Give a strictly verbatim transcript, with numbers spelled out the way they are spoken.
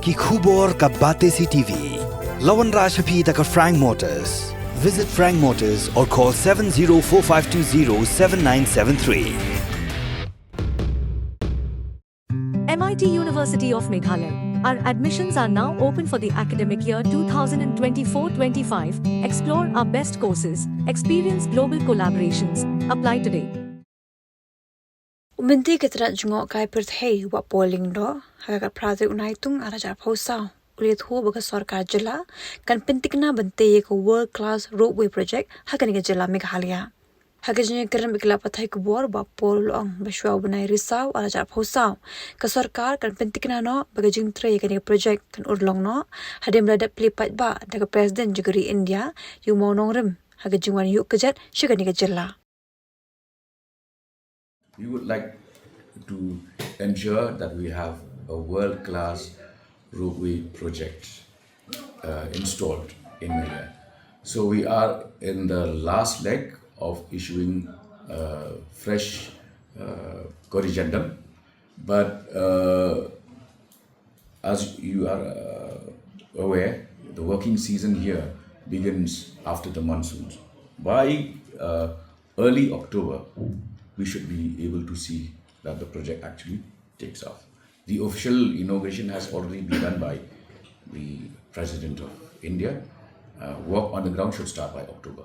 Ki khubor ka Batesi TV. La wanrah sha phi da ka Frank Motors. Visit Frank Motors or call seven zero four five two zero seven nine seven three. M I T University of Meghalaya. Our admissions are now open for the academic year two thousand twenty-four twenty-five. Explore our best courses, experience global collaborations. Apply today. U Myntri ka tnat jngohkai pyrthei u Bah Paul Lyngdoh ha ka khatphra tarik u Naitung arhajar arphew saw u la ïathuh ba ka sorkar jylla kan pyntikna ban tei ïa ka World Class Ropeway Project ha kane ka jylla Meghalaya. Ha ka jingïakren bad ki lad pathai khubor, u Bah Paul u la ong ba shuwa u bnai Risaw arhajar arphew saw ka sorkar kan pyntikna noh ba ka jingtrei ïa kane ka project kan urlong noh hadien ba la dep plie paidbah da ka President jong ka ri India, u Mawnongrim, ha ka jingwan ïuh kjat sha kane ka jylla. We would like to ensure that we have a world-class ropeway project uh, installed in Meghalaya. So we are in the last leg of issuing uh, fresh uh, corrigendum, but uh, as you are uh, aware, the working season here begins after the monsoons. By uh, early October, we should be able to see that the project actually takes off. The official inauguration has already been done by the President of India. Uh, work on the ground should start by October.